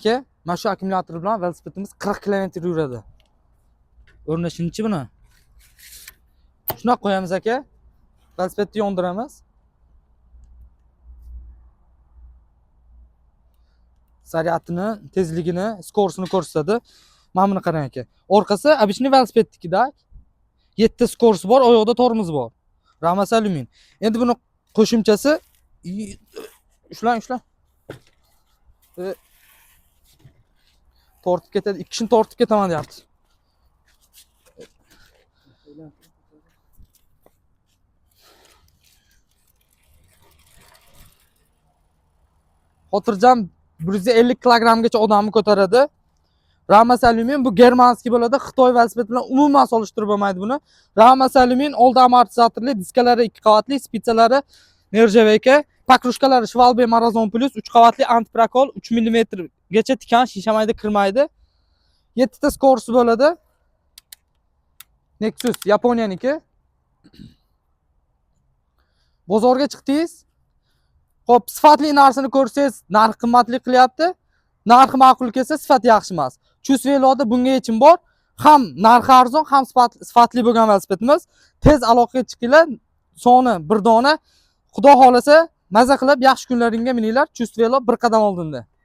Aka, mana shu akkumulyator bilan velosipedimiz 40 kilometr yuradi. O'rnashinichi buni. Shunaqa qo'yamiz, aka. Velosipedni yondiramiz. Zaryadini, tezligini, скорость ini ko'rsatadi. Mana buni qarang, aka. Orqasi обычный velosipednikida. 7 ta скорость bor, oyoqda tormoz bor. Ramasi alyumin. Endi buni qo'shimchasi, ushlang, ushlang. Tortib ketadi, ikki kishini tortib ketaman deyapti. Xotirjam 150 kilogrammgacha odamni ko'taradi. Ramasi alyumin, bu германский bo'ladi. Xitoy velosiped bilan umuman solishtirib bo'lmaydi buni. Ramasi alyumin, oldi amortizatorli, diskalari 2 qavatli, спица lari нержавейка, покрышка lari Schwalbe Marazon Plus 3 qavatli, антипрокол, 3 millimetrgacha tikan, shisha mayda kirmaydi. 7 ta скорость bo'ladi. Nexus Yaponiyaniki. Bozorga chiqdingiz. Xo'p, sifatli narsani ko'rsangiz, narx qimmatli qilyapti. Narxi ma'qul kelsa, sifati yaxshi emas. Chus Veloda bunga yechim bor. Ham narxi arzon, ham sifatli bo'lgan velosipedimiz. Tez aloqaga chiqinglar. Soni bir dona. Xudo xohlasa, maza qilib yaxshi kunlaringga mininglar. Chus Velo bir qadam oldinda.